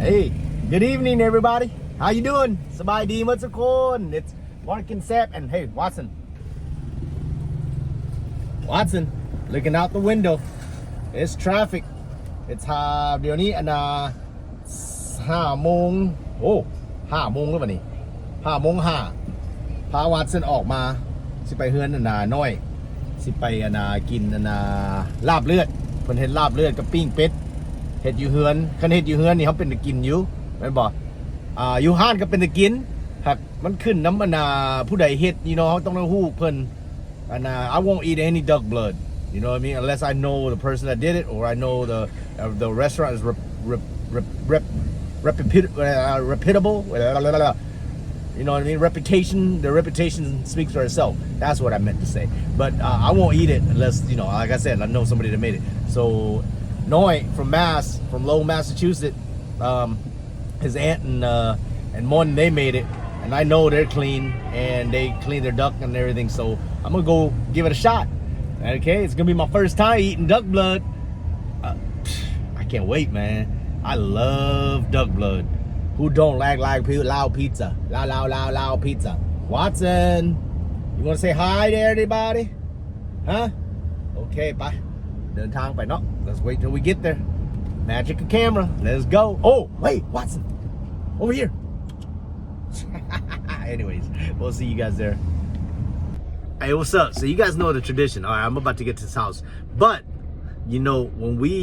Hey, good evening everybody. How you doing? ສະບາຍດີໝົດທຸກຄົນ. It's Mark and Seb and hey, Watson. Watson, looking out the window. It's traffic. It's ຫາ ດຽວນີ້ອັນນ່າ ຫ້າໂມງ ໂອ້ ຫ້າໂມງແລ້ວບັດນີ້ ຫ້າໂມງຫ້າ ພາວັດສັນອອກມາ ຊິໄປເຮືອນອັນນ່ານ້ອຍ ຊິໄປອັນນ່າກິນອັນນ່າລາບເລືອດ ເພິ່ນເຮັດລາບເລືອດກັບປີ້ງເປັດ ເຮັດຢູ່ເຮືອນ ຄັນເຮັດຢູ່ເຮືອນນີ້ເຮົາເປັນຕາກິນຢູ່ ແມ່ນບໍ່? ອ່າ ຢູ່ຮ້ານກໍເປັນຕາກິນ ຫາກມັນຂຶ້ນນຳອັນນ່າຜູ້ໃດເຮັດ you know ເຮົາຕ້ອງໄດ້ຮູ້ເພິ່ນ. And uh, I won't eat any duck blood. You know what I mean? Unless I know the person that did it, or I know the uh, the restaurant is rep, rep, rep, rep, reputable. You know what I mean? Reputation. The reputation speaks for itself. That's what I meant to say. But uh, I won't eat it unless you know, like I said, I know somebody that made it. So, Noi from Mass, from Lowell, Massachusetts. Um, his aunt and uh and Morton, they made it, and I know they're clean and they clean their duck and everything, so I'm gonna go give it a shot. Okay, it's gonna be my first time eating duck blood. Uh, I can't wait, man. I love duck blood. Who don't like like Lao pizza? Lao Lao Lao Lao pizza. Watson, you want to say hi to everybody? Huh? Okay, bye. ເດີນທາງໄປເນາະ. Let's wait till we get there. Magic a camera. Let's go. Oh, wait, Watson. Over here. Anyways, we'll see you guys there. Hey, what's up? So you guys know the tradition. All right, I'm about to get to this house. But, you know, when we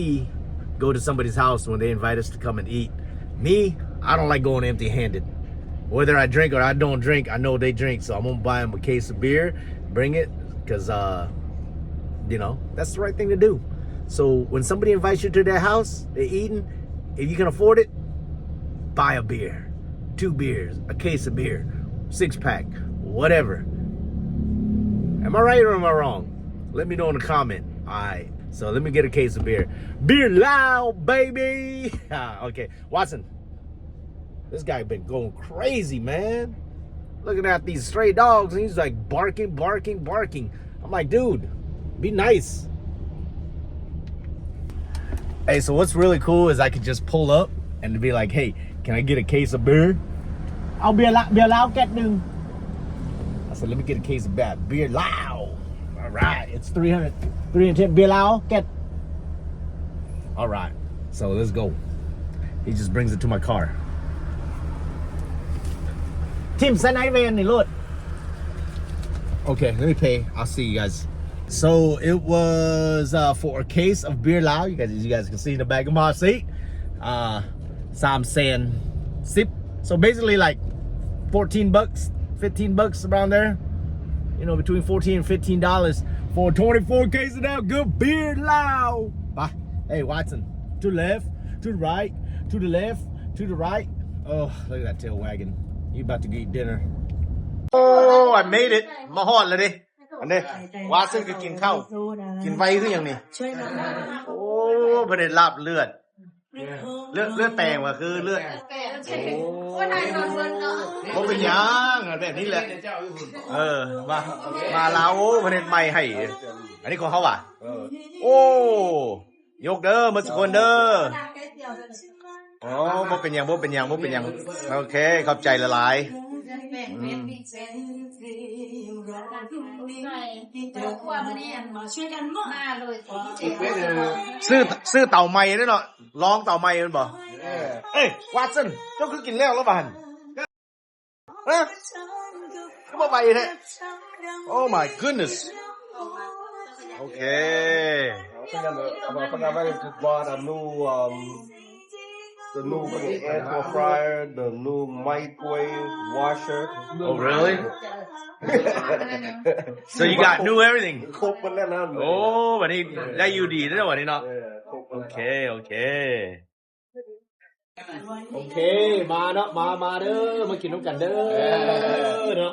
go to somebody's house, when they invite us to come and eat, me, I don't like going empty-handed. Whether I drink or I don't drink, I know they drink. So I'm gonna buy them a case of beer, bring it, because uh, you know, that's the right thing to do. So when somebody invites you to their house, they're eating, if you can afford it, buy a beer, two beers, a case of beer, six pack, whatever. Am I right or am I wrong? Let me know in the comment. All right, so let me get a case of beer. Beer Lao, baby. Okay, Watson. This guy been going crazy, man. Looking at these stray dogs, and he's like barking, barking, barking. I'm like, dude, be nice. Hey, so what's really cool is I could just pull up and be like, hey, can I get a case of beer? ເອົາເບຍລາວ ເບຍລາວແກັດໜຶ່ງ. I said, let me get a case of beer. Beer Lao. All right, it's three hundred, three ten. Beer Lao, get. All right, so let's go. He just brings it to my car. ຖິ້ມໃສ່ໃນແວ່ນນີ້ໂລດ. Okay, let me pay. I'll see you guys. So it was uh, for a case of Beer Lao. You guys, you guys can see in the back of my seat. Uh, ສາມແສນສິບ. So basically like fourteen bucks, fifteen bucks around there. You know, between fourteen and fifteen dollars for twenty-four case of that good Beer Lao. Bye. Hey, Watson. To the left, to the right, to the left, to the right. Oh, look at that tail wagging. You about to eat dinner. Oh, I made it. ມາຮອດແລ້ວເດ້. ອັນນີ້ ວາຊຶນກໍກິນເຂົ້າ ກິນໄວຄືຫຍັງນີ້. ໂອ້ ເພິ່ນໄດ້ລາບເລືອດ ເລືອດ ເລືອດແປງວ່າຄືເລືອດ. ໂອ້ ບໍ່ເປັນຫຍັງ ແບບນີ້ແຫຼະ. ເອີ ມາ ມາລາວ ໂອ້ ເພິ່ນເຮັດໃໝ່ໃຫ້. ອັນນີ້ຂອງເຮົາຫວາ? ໂອ້ ຍົກເດີ ໝົດທຸກຄົນເດີ. ອໍ ບໍ່ເປັນຫຍັງ ບໍ່ເປັນຫຍັງ ບໍ່ເປັນຫຍັງ. ໂອເຄ ຂອບໃຈຫຼາຍໆ. ອືມ ຊື້ ຊື້ເຕົາໃໝ່ເດ້ເນາະ ລອງເຕົາໃໝ່ແມ່ນບໍ່? ເອີຍ ວາດສັນ ເຈົ້າຄືກິນແລ້ວລະບາດຫັ້ນ? ຮະ ຄືບໍ່ໄວແທ້? Oh my goodness. ໂອເຄ ເພິ່ນກຳລັງ ເພິ່ນກຳລັງວ່າຈະບອດ um, the new, um, the new air fryer, the new microwave washer. Oh, really? So you got new everything. ຄົບໝົດແລ້ວນະ. ໂອ້ ບັດນີ້ໄດ້ຢູ່ດີເດີບັດນີ້ເນາະ. ເອີ ຄົບໝົດແລ້ວ. ໂອເຄ ໂອເຄ. ໂອເຄ ມາເນາະ ມາ ມາເດີ ມາກິນນຳກັນເດີ ເອີ ເນາະ.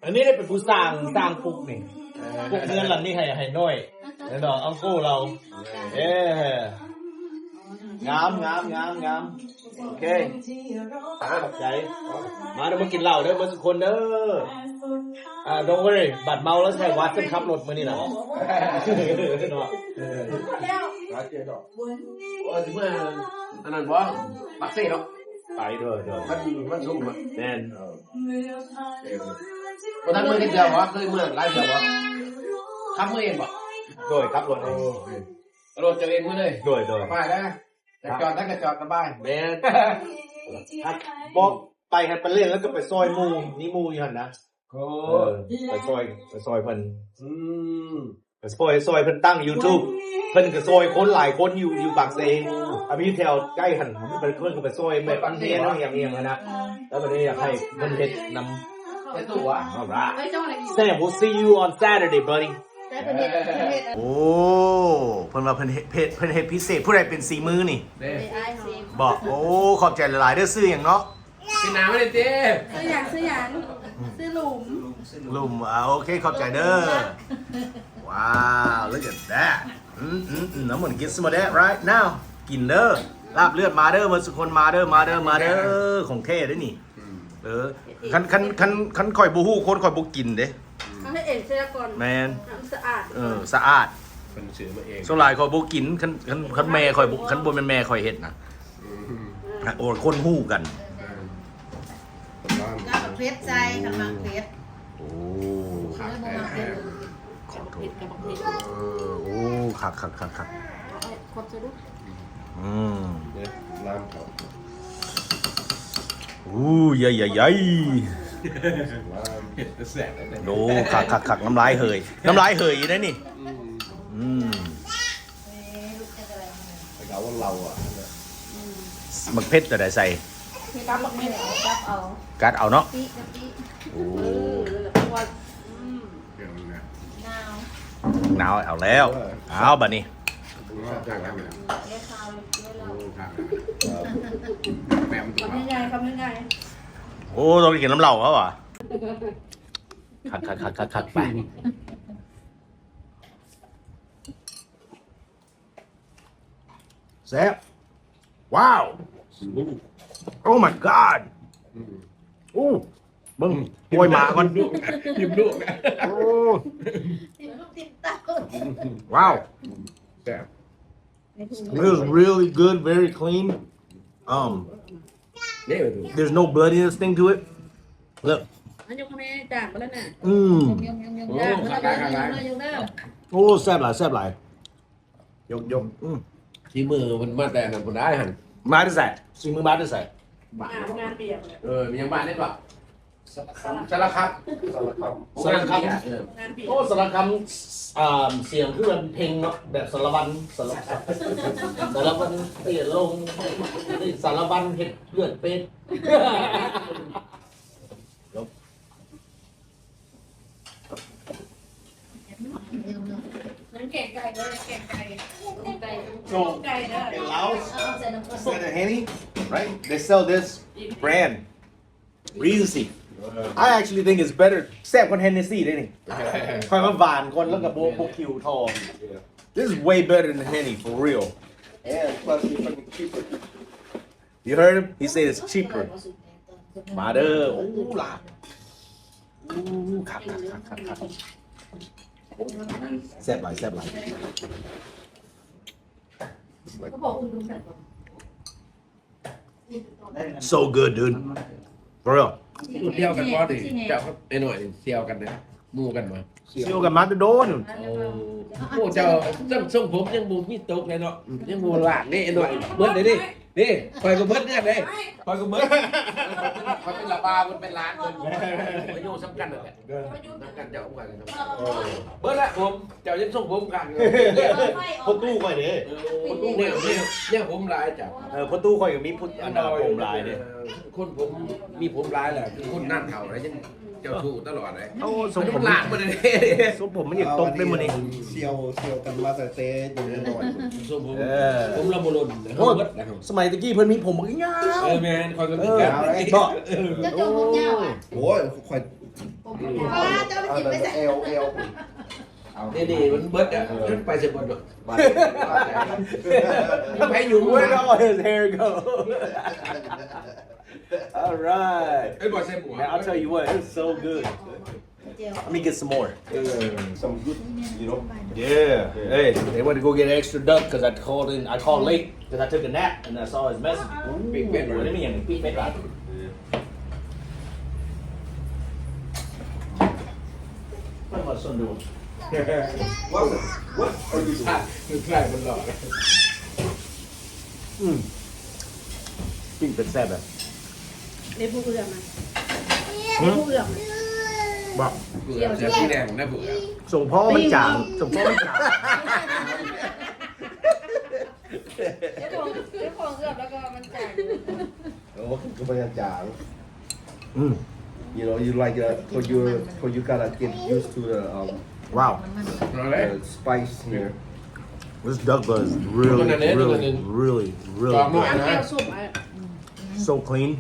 ອັນນີ້ໄດ້ເປັນຜູ້ສ້າງ ສ້າງປຸກນີ້ ປຸກເຮືອນຫຼັງນີ້ໃຫ້ ໃຫ້ນ້ອຍ ແລ້ວເນາະ ອັງໂກລາວ. ເອີ ງາມ ງາມ ງາມ ງາມ. ໂອເຄ ຂອບໃຈ. ມາເດີ ມາກິນເຫຼົ້າເດີ ເບິດທຸກຄົນເດີ. ອ່າ don't worry ບັດເມົາແລ້ວໃຫ້ວັດເພິ່ນຂັບລົດມື້ນີ້ນະ ເນາະ. ເອີ ຊິມາ ອັນນັ້ນບໍ່ ປັກເຊເນາະ ໄປ ໂດຍ ໂດຍ ມັນ ມັນສູງເນາະ ແມ່ນ ເອີ ບໍ່ທັນເມືອຈັກເທື່ອບໍ່? ເຄີຍເມືອຫຼາຍເທື່ອບໍ່? ຂັບເມືອເອງບໍ່? ໂດຍ ຂັບລົດເອງ ໂອ້ ລົດເຈົ້າເອງໝົດເລີຍ ໂດຍ ໂດຍ ສະບາຍນະ ຈະຈອດໃສກໍຈອດສະບາຍ ແມ່ນ ບໍ່ ໄປຫັ້ນໄປຫຼິ້ນ ແລ້ວກໍໄປຊ່ອຍໝູ່ ມີໝູ່ຢູ່ຫັ້ນນະ ໂອ້ ເອີ ໄປຊ່ອຍ ໄປຊ່ອຍເພິ່ນ ອືມ ໄປຊ່ອຍ ຊ່ອຍເພິ່ນຕັ້ງ YouTube ເພິ່ນກໍຊ່ອຍຄົນຫຼາຍຄົນຢູ່ ຢູ່ປາກເຊ ອາ ມີແຖວໃກ້ຫັ້ນ ເພິ່ນ ເພິ່ນກໍໄປຊ່ອຍແບບເຮັດຫຍັງອີ່ຫຍັງຫັ້ນນະ ແລ້ວບັດນີ້ຢາກໃຫ້ເພິ່ນເຮັດນຳ Sam, we'll see you on Saturday, buddy. ໂອ້ ເພິ່ນວ່າເພິ່ນເຮັດ ເພິ່ນເຮັດພິເສດ ຜູ້ໃດເປັນສີມືນີ້? ເດ້ ອ້າຍຊີ ບໍ່ ໂອ້ ຂອບໃຈຫຼາຍໆເດີ ຊື່ຫຍັງເນາະ? ເປັນໜາວເດ້ເຈ້ ຊື່ຫຍັງ ຊື່ຫຍັງ? ຊື່ຫຼຸມ ຫຼຸມ ອ່າ ໂອເຄ ຂອບໃຈເດີ ວ້າວ look at that ອືມໆໆ I'm gonna get some of that right now ກິນເດີ ລາບເລືອດມາເດີ ເບິດສຸຄົນມາເດີ ມາເດີ ມາເດີ ຂອງແທ້ເດ້ນີ້ ເອີ ຄັນ ຄັນ ຄັນ ຄັນຂ້ອຍບໍ່ຮູ້ຄົນ ຂ້ອຍບໍ່ກິນເດ້ ເຮົາເຮັດເອງເສຍກ່ອນ ແມ່ນ ມັນສະອາດ ເອີ ສະອາດ ເພິ່ນຊື້ມາເອງ ສ່ວນຫຼາຍຂ້ອຍບໍ່ກິນ ຄັນ ຄັນ ຄັນແມ່ຂ້ອຍບໍ່ ຄັນບໍ່ແມ່ນແມ່ຂ້ອຍເຮັດນະ ອືມ ໂອ້ ຄົນຮູ້ກັນ ເອີ ແລ້ວບັກເຜັດໃສ່ ຄັນມັກເຜັດ ໂອ້ ແລ້ວບໍ່ມັກເຜັດ ຂໍໂທດ ເຜັດກັບບັກເຜັດ ເອີ ໂອ້ ຄັກໆໆໆ ເອົາໄປຄົບໃສ່ດູ ອືມ ເດ້ ນ້ຳເຂົາ ໂອ້ ໃຫຍ່ໆໆ ນ້ຳ ເຜັດແຕ່ແຊບເດ້ ໂອ້ ຄັກໆໆ ນ້ຳລາຍເຫີຍ ນ້ຳລາຍເຫີຍຢູ່ເດ້ນີ້ ອືມ ອືມ ເຂົາເອົາເຫຼົ້າອະ ອືມ ບັກເຜັດຕົວໃດໃສ່ ກັບບັກເຜັດ ກັບເອົາ ກັດເອົາເນາະ ກະປິ ກະປິ ໂອ້ ເອີ ແລ້ວກໍ ອືມ ໜາວ ໜາວເອົາແລ້ວ ເອີ ເອົາບັດນີ້ ຄຳໃຫຍ່ໆ ຄຳໃຫຍ່ໆ ໂອ້ ຕ້ອງໄດ້ກິນນຳເຫຼົ້າເຂົາຫວາ ຄັກໆໆໆ ໄປ ແຊບ ວ້າວ ອືມ Oh my god ອືມ ໂອ້ ເບິ່ງ ອືມ ປ່ອຍໝາກ່ອນ ກິນລູກ ໂອ້ ກິນລູກ ຕິດເຕົ້າ ວ້າວ ແຊບ This is really good, very clean. Um, ເດ້ there's no blood in this thing to it. Look. ມັນຍົກໃຫ້ແມ່ຈານບໍ່ລະນະ ອືມ ຍົກໆໆ ໂອ້ ຂາດຫຼາຍ ຂາດຫຼາຍ ຍົກເດີ ໂອ້ ແຊບຫຼາຍ ແຊບຫຼາຍ ຍົກໆ ອືມ ສີມືເພິ່ນມາແຕ່ອັນນັ້ນພຸ້ນໄດ໋ຫັ້ນ ມາແຕ່ໃສ? ສີມືມາແຕ່ໃສ? ບ້ານ ງານ ງານບຽກ ເອີ ມີຫຍັງບ້ານນີ້ບໍ່? ສາລະຄຳ ສາລະຄຳ ສາລະຄຳ ເອີ ງານບຽກ ໂອ້ ສາລະຄຳ ອ່າ ສຽງຄືແບບເພັງເນາະ ແບບສາລະວັນ ສາລະ ສາລະວັນ ປ່ຽນລົງ ສາລະວັນເຮັດເລືອດເປັດ. ມັນແກງໄກ່ເດີ ແກງໄກ່ ແກງໄກ່ So, ແກງໄກ່ເດີ in Laos, instead of Henny, right, they sell this brand, Regency. I actually think it's better. ແຊບກວ່າ Hennessy ເດ້ນີ້ ຂ້ອຍວ່າຫວານກ່ອນ ແລ້ວກໍບໍ່ ບໍ່ຄິວທໍ່. This is way better than Henny, for real. And plus, it's fucking cheaper. You heard him? He said it's cheaper. ມາເດີ ໂອ້ ລາບ ໂອ້ ຄັກໆໆໆ ແຊບຫຼາຍ ແຊບຫຼາຍ So good, dude. For real. ສ່ຽວກັນບໍ່ນີ້ ເຈົ້າກັບໄອ້ນ້ອຍນີ້ສ່ຽວກັນເດ້ ໝູ່ກັນບໍ່? ສ່ຽວກັນມາແຕ່ດົນ. ໂອ້ ໂອ້ ເຈົ້າ ເຈົ້າຊົງຜົມຍັງບໍ່ມີຕົກເລີຍເນາະ ຍັງບໍ່ຫຼາກເດ້ ໄອ້ນ້ອຍ ເບິດເດ້ ນີ້ ຂ້ອຍກໍເບິດເດ້ ຂ້ອຍກໍເບິດ ຂ້ອຍເປັນລາວ ເພິ່ນເປັນຫຼານ ເພິ່ນ ມາຢູ່ສ່ຳກັນນັ້ນແຫຼະ ເອີ ນຳກັນເຈົ້າ ເອີ ເບິດລະຜົມ ເຈົ້າຍັງຊົງຜົມຄັກຢູ່ ພໍ່ຕູ້ຂ້ອຍເດ້ ເອີ ພໍ່ຕູ້ຂ້ອຍ ແນວ ແນວ ແນວຜົມຫຼາຍເຈົ້າ ເອີ ພໍ່ຕູ້ຂ້ອຍກໍມີຜົມ ອັນນ່າ ຜົມຫຼາຍເດ້ ເອີ ຄົນຜົມ ມີຜົມຫຼາຍແຫຼະ ຄືຄົນນານເຖົ້າແລ້ວຍັງເຈົ້າຊູ້ຕະຫຼອດເດ້ ໂອ້ ຊົງຜົມ ຫຼານບໍ່ໄດ້ ຊົງຜົມມັນຍັງຕົກເດ້ມື້ນີ້ ສ່ຽວ ສ່ຽວກັນມາຕັ້ງແຕ່ຍັງນ້ອຍ ຊົງຜົມ ເອີ ຜົມລະບໍ່ຫຼົ່ນ ໂອ້ ເບິດນະ ສະໄໝຕະກີ້ເພິ່ນມີຜົມບັກຍາວ ເອີ ແມ່ນ ຂ້ອຍກໍມີ ເອີ ກັນ ເນາະ ເຈົ້າ ເຈົ້າຜົມຍາວອະ ໂອ້ຍ ຂ້ອຍ ຜົມຍາວ ເຈົ້າໄປກິນໄປໃສ ແອວ ແອວ ເອົາ ນີ້ໆ ມັນເບິດອະ ເອີ ມັນໄປໃສເບິດເນາະ ໄປຢູ່ Where did all his hair go? All right. ເອີຍ ບໍ່ໃສ່ໝວກ Man, I'll tell you what, it's so good. Let me get some more. Yeah, some good, you know. Yeah. Hey, they went to go get an extra duck 'cause I called in. I called late 'cause I took a nap and I saw his message. Big pepper. What do you mean? Big pepper. Yeah. What my son doing? What? What are you doing? ລູກຊາຍມັນຫຼອກ. ອືມ ປີ້ງເປັນແຊບແບບ ເລັບຜູ້ເອື້ອມ ຫຶ ເລັບຜູ້ເອື້ອມ ບໍ່ ຜູ້ເອື້ອມ ສຽງສີແດງນະ ຜູ້ເອື້ອມ ສົມພໍມັນຈາງ ສົມພໍມັນຈາງ ເຈົ້າຂອງ ເຈົ້າຂອງເອື້ອມແລ້ວກໍມັນຈາງ. ໂອ້ ຄືບໍ່ຈາງ. ອືມ You know, you like, uh, ເຂົ້າເຈົ້າ you, ເຂົ້າເຈົ້າ you gotta get used to the, um, wow, the spice here. This duck butt is really, really, really, really good. ແກ້ວສົມ so clean.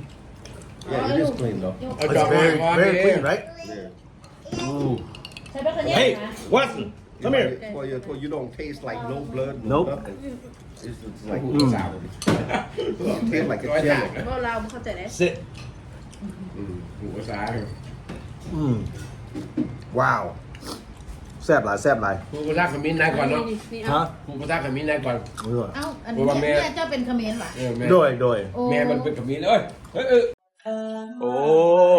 Yeah, it is clean though. It's very, very clean, right? Yeah. Ooh. Hey, Watson. Come here. For you, for you don't taste like no blood, no nothing. It's, it's like, mm, sour. It tastes like a jelly. ເວົ້າລາວບໍ່ເຂົ້າໃຈເດ້. Sit. ອືມ ຮູ້ພາສາ. ອືມ ວ້າວ ແຊບຫຼາຍ ແຊບຫຼາຍ. ຮູ້ພາສາຂະມິນໄດ້ກ່ອນເນາະ. ຮະ? ຮູ້ພາສາຂະມິນໄດ້ກ່ອນ. ເອີ ເອົ້າ ອັນນີ້ແມ່ເຈົ້າເປັນຂະເໝນຫວາ? ເອີ ແມ່ ໂດຍ ໂດຍ ແມ່ມັນເປັນຂະມິນ. ເອີຍ ເອີຍ ເອີຍ. ໂອ້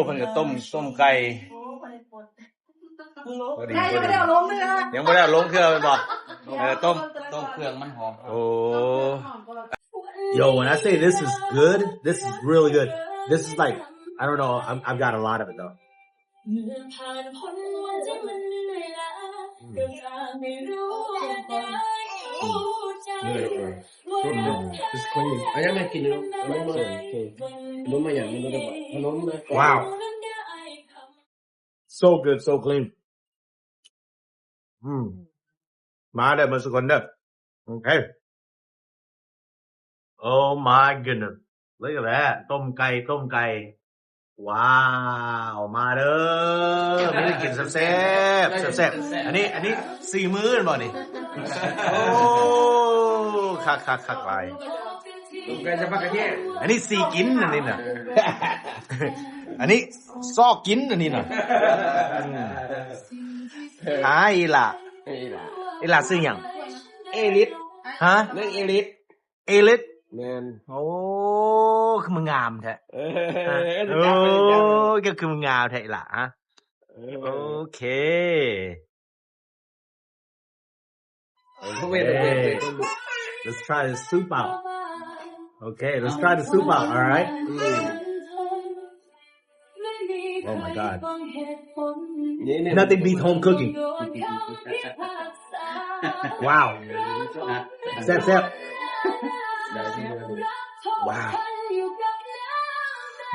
ເພິ່ນກໍຕົ້ມ ຕົ້ມໄກ່. ພໍດີ ພໍດີ ຍັງບໍ່ໄດ້ເອົາລົງເທື່ອ ຍັງບໍ່ໄດ້ເອົາລົງເທື່ອແມ່ນບໍ່? ເອີ ຕົ້ມ ຕົ້ມເຄື່ອງມັນຫອມ. ໂອ້ Yo, when I say this is good, this is really good. This is like, I don't know, I'm, I've got a lot of it though. ອືມ It's clean. ອັນນີ້ແມ່ກິນເນາະ ອັນນີ້ບໍ່ໄດ້ ບໍ່ມາຫຍັງ ມັນບໍ່ໄດ້ ຂະໜົມນະ. Wow. So good, so clean. ອືມ ມາເດີ ມາສຸກຄົນເດີ. ໂອເຄ. Oh my goodness. Look at that. ຕົ້ມໄກ່ ຕົ້ມໄກ່. ວ້າວ ມາເດີ ມີແນວກິນແຊບໆ ແຊບໆ. ອັນນີ້ ອັນນີ້ສີມືແມ່ນບໍ່ນີ້? ໂອ້ ຄັກໆໆຫຼາຍ. ອັນນີ້ສີກິນ ອັນນີ້ນະ ອັນນີ້ຊອກກິນ ອັນນີ້ນະ. ອືມ ຫາ ອີ່ຫຼ້າ ອີ່ຫຼ້າ ອີ່ຫຼ້າຊື່ຫຍັງ? ເອລິດ. ຮະ? ນາງເອລິດ. ເອລິດ. ແມ່ນ. ໂອ້ ຄືມາງາມແທ້. ເອີ ໂອ້ ຄືມາງາມແທ້ ອີ່ຫຼ້າ. ຮະ? ເອີ ໂອເຄ. Let's try the soup out. Okay, let's try the soup out, all right? ອືມ Oh my god. Nothing beats home cooking. Wow. ແຊບໆ. Wow.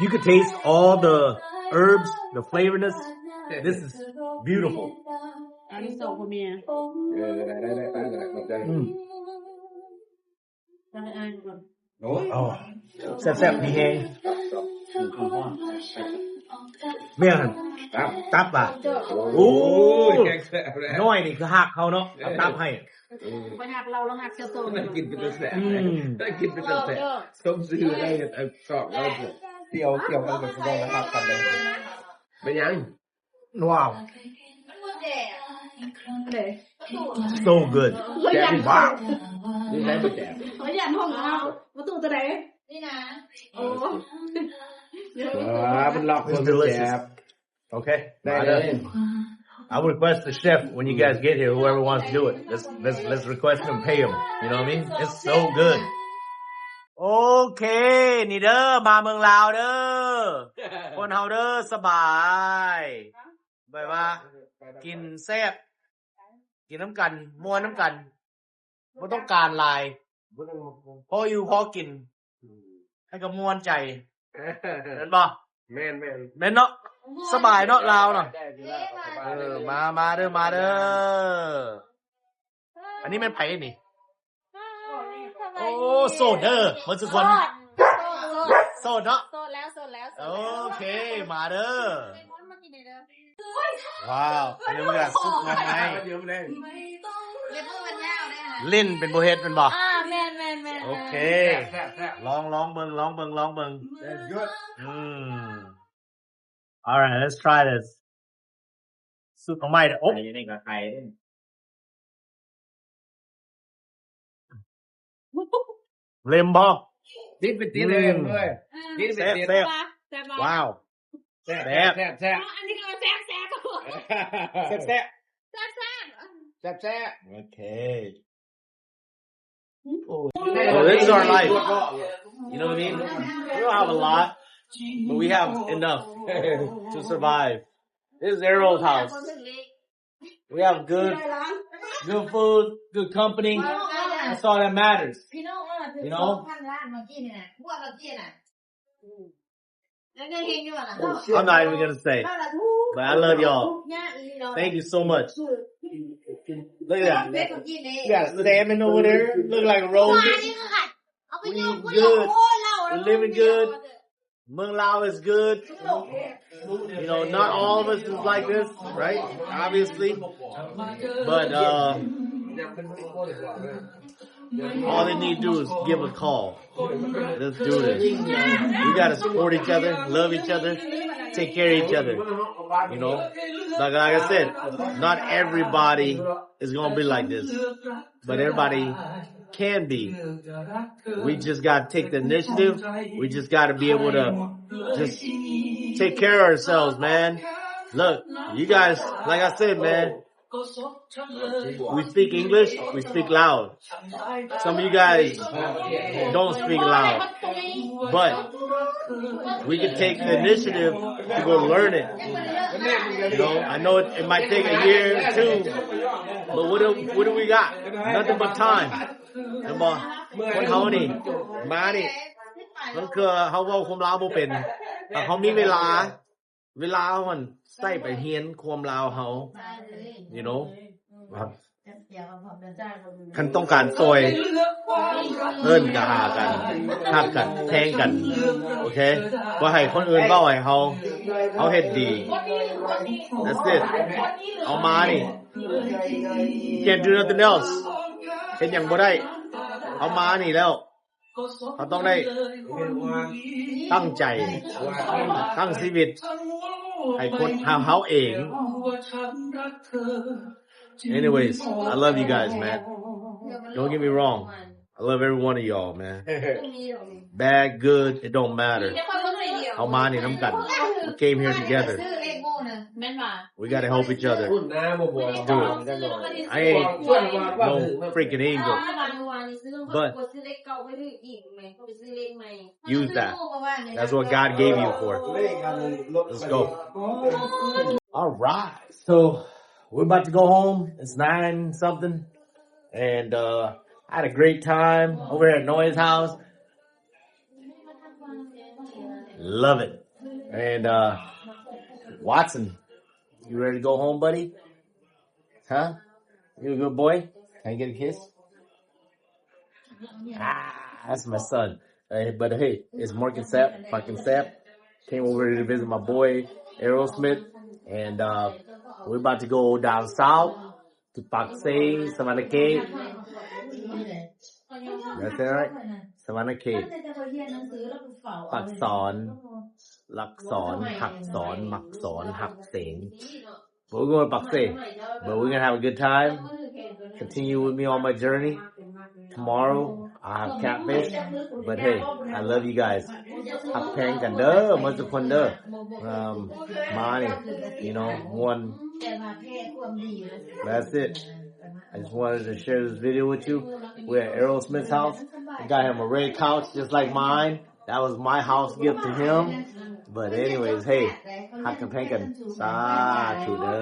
You could taste all the herbs, the flavorness. This is beautiful. ອັນນີ້ສອງຜົວເມຍ. ເອີ ໄດ້ໆໆ ຂອບໃຈ. ອືມ ໄດ້ ອ້າຍກ່ອນ. ໂອ້ ແຊບໆ ມີແຮງ. ແມ່ນ ຕັບ ຕັບວ່າ. ໂອ້ຍ ນ້ອຍນີ້ຄືຮັກເຮົາເນາະ ເອົາຕັບໃຫ້. ບໍ່ຮັກລາວ ລາວຮັກເຈົ້າໂຕ. ກິນເປັນຕາແຊບ. ອືມ ກິນເປັນຕາແຊບ. ສົມຊື່ໄດ້ ເອີ ຊອກແລ້ວ ທ່ຽວ ທ່ຽວກັນ ແບບບໍ່ໄດ້ຮັກກັນເລີຍ. ເປັນຫຍັງ? Wow. So good. ວ້າວ ນີ້ໄດ້ບໍ່ແຈກ. ຂ້ອຍຢ້ານຫ້ອງເຮົາ ປະຕູຕົວໃດ? ນີ້ນະ. ໂອ້ ວ້າວ ມັນລັອກຄົນແຈກ. Okay. ໄດ້ເລີຍ. I would request the chef when you guys get here, whoever wants to do it. Let's, let's, let's request them, pay them. You know what I mean? It's so good. ໂອເຄ ນີ້ເດີ ມາເມືອງລາວເດີ ຄົນເຮົາເດີ ສະບາຍ ແບບວ່າກິນແຊບ ກິນນຳກັນ ມ່ວນນຳກັນ ບໍ່ຕ້ອງການຫຼາຍ ພໍຢູ່ພໍກິນ ໃຫ້ກໍມ່ວນໃຈ ແມ່ນບໍ່? ແມ່ນໆ ແມ່ນເນາະ ສະບາຍເນາະ ລາວເນາະ. ເອີ ມາ ມາເດີ ມາເດີ. ອັນນີ້ແມ່ນໃຜນີ້? ໂອ້ ໂສດເດີ ເບິດສຸກຄົນ. ໂສດ ໂສດເນາະ ໂສດແລ້ວ ໂສດແລ້ວ. ໂອເຄ ມາເດີ. ວ້າວ ອັນນີ້ມັນກະຊຸບໜໍ່ໄມ້. ເລັບມືມັນຍາວເດ້ ຫຼິ້ນເປັນບໍ່ເຮັດແມ່ນບໍ່? ອ່າ ແມ່ນໆໆ. ໂອເຄ ລອງ ລອງເບິ່ງ ລອງເບິ່ງ ລອງເບິ່ງ. ອືມ All right, let's try this. ຊຸດຂອງໃໝ່ເດີ້. ໂອ້ ໄຂ່ຢູ່ນີ້ກໍໄຂ່ເດ້. ເລັມບໍ່? ຕິດໄປຕິດເລີຍເວີຍ. ຕິດໄປຕິດ. ແຊບໆ. ແຊບບໍ່? ວ້າວ ແຊບ ແຊບ ແຊບ ແຊບ. ອັນນີ້ກໍແຊບໆ. ແຊບໆ. ແຊບໆ. ແຊບໆ. ໂອເຄ. Oh, this is our life. You know what I mean? We don't have a lot, but we have enough to survive. This is Errol's house. We have good, good food, good company. That's all that matters. You know? ແລ້ວຍັງເຮັດຢູ່ຫວາລະ? I'm not even gonna say, but I love y'all. Thank you so much. Look at that. You got a salmon over there. Look like a roast. We eating good. We living good. ເມືອງລາວ is good. You know, not all of us is like this, right? Obviously. But, uh, all they need to do is give a call. Let's do this. We gotta support each other, love each other, take care of each other. You know, like, like I said, not everybody is gonna be like this, but everybody can be. We just gotta take the initiative. We just gotta be able to just take care of ourselves, man. Look, you guys, like I said, man, we speak English, we speak Lao. Some of you guys don't speak Lao, but we can take the initiative to go learn it. You know, I know it, it might take a year or two, but what do, what do we got? Nothing but time. ແມ່ນບໍ່? ຄົນເຮົານີ້ ມານີ້ ບາງເທື່ອເຮົາເວົ້າຄວາມລາວບໍ່ເປັນ ຖ້າເຮົາມີເວລາ ເວລາເຮົາຫັ້ນໃຊ້ໄປຮຽນຄວາມລາວເຮົາ you know. ຄັນຕ້ອງການຊ່ອຍ ເອີ້ນກະຫາກັນ ຮັກກັນ ແພງກັນ ໂອເຄ. ບໍ່ໃຫ້ຄົນອື່ນເວົ້າໃຫ້ເຮົາ ເຮົາເຮັດດີ. That's it. ເອົາມານີ້ can't do nothing else. ເຮັດຫຍັງບໍ່ໄດ້. ເອົາມານີ້ແລ້ວ ເຮົາຕ້ອງໄດ້ຕັ້ງໃຈ ຕັ້ງຊີວິດໃຫ້ຄົນ ເຮົາເອງ. Anyways, I love you guys, man. Don't get me wrong. I love every one of y'all, man. Bad, good, it don't matter. ເຮົາມານີ້ນຳກັນ. We came here together. ແມ່ນຫວາ? We gotta help each other. Do it. I ain't no freaking angel, but use that. That's what God gave you for. Let's go. All right. So we're about to go home. It's nine something. And, uh, I had a great time over at Noise House. Love it. And, uh, Watson, you ready to go home, buddy? Huh? You a good boy? Can I get a kiss? Ah, that's my son. Hey, but hey, it's Mark and Sap, Mark and Sap. Came over here to visit my boy, Aerosmith. And, uh, we're about to go down south to Pak Seh, Savanakhet. That's it, right? Savanakhet. Pak Son, Lak Son, Hak Son, Mak Son, Hak Seng. But we're going to Pak Seh. But we're gonna have a good time. Continue with me on my journey. Tomorrow, I have catfish. But hey, I love you guys. ຮັກແພງກັນເດີ້ ໝົດທຸກຄົນເດີ້. Um, money, you know, one. That's it. I just wanted to share this video with you. We're at Aerosmith's house. I got him a red couch just like mine. That was my house gift to him. But anyways, hey, ຮັກກັນແພງກັນ ສາທຸເດີ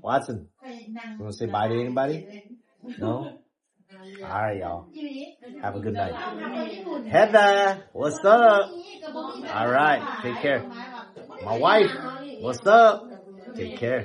້. Watson, you wanna say bye to anybody? No? All right, y'all. Have a good night. Heather, what's up? All right, take care. My wife, what's up? Take care.